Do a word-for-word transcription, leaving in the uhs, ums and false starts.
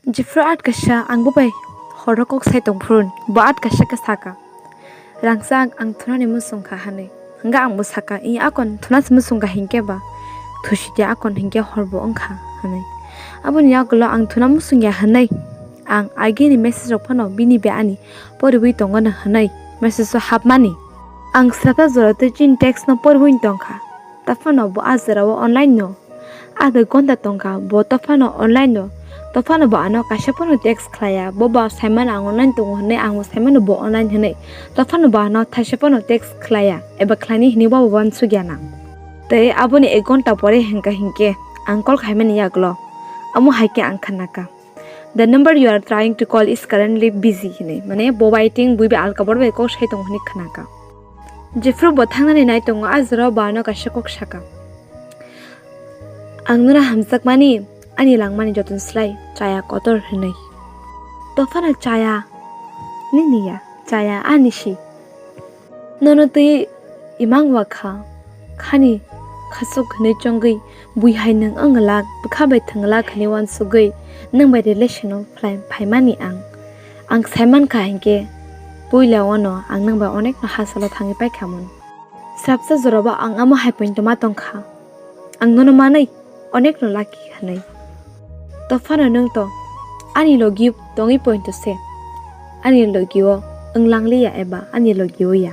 Jephru at kaisa ang bo bai horo kok sai tong phuru bo at kaisa khe saka, "Rangchak, ang thunani muchung kha," hwnwi. Hwnkhe ang bo saka, "Ih, akon thuna se muchung kha hinkhe ba? Thusi di akon hinkhe hor bo wng kha," hwnwi. Aboni yagulo ang thuna muchung ya hwnwi ang agini message rok phano bini bai ani poriwi tongo no hwnwi message o hapmani. Ang srapsa jora twi chini text no poriwi tong kha. Taphano bo a jora o online no. Adha ghonta tong kha, bo tophano online no. Tophano bo ano kaisa phano text khlaiya. Bo ba saimano ang online tongo hwnwi, ang bo saimano bo online hwnwi. Tophano bo ano thaisa phano text khlaiya, eba khlaini hwnwi bo uansukya nang. Tei aboni ek ghonta pore hwnkha hinkhe ang call khaimani yagulo. Amo hai khe ang khnakha, "The number you are trying to call is currently busy," hwnwi. Mane bo waiting, bui bai alka bor bai kok sai tongo hwnwi khnakha. Jephru bo thangnani nai tongo, a jora o bo ano kaisa kok saka, "Ang nono hamjakmani, ani langmani joton slai chaya kotor," hwnwi. Tophano chaya nini ya, chaya ani si. Nono twi imang wa kha, khani khasuk hwnwi chongwi bui hai nwng wng glak, bwkha bai thwng glak hwnwi uansugwi nwng bai relation o phlai-, phaimani ang. Ang saiman kha hinkhe puila wano ang nwng bai onekno hachalo thangwi paikha mun. Srapsa jorabo ang amo hai pointo ma tong kha. Ang nono manwi onekno lucky hwnwi. Tophano nwng to ani logi tongwi pointo se. Ani logi o wng langliya eba ani logi o ya.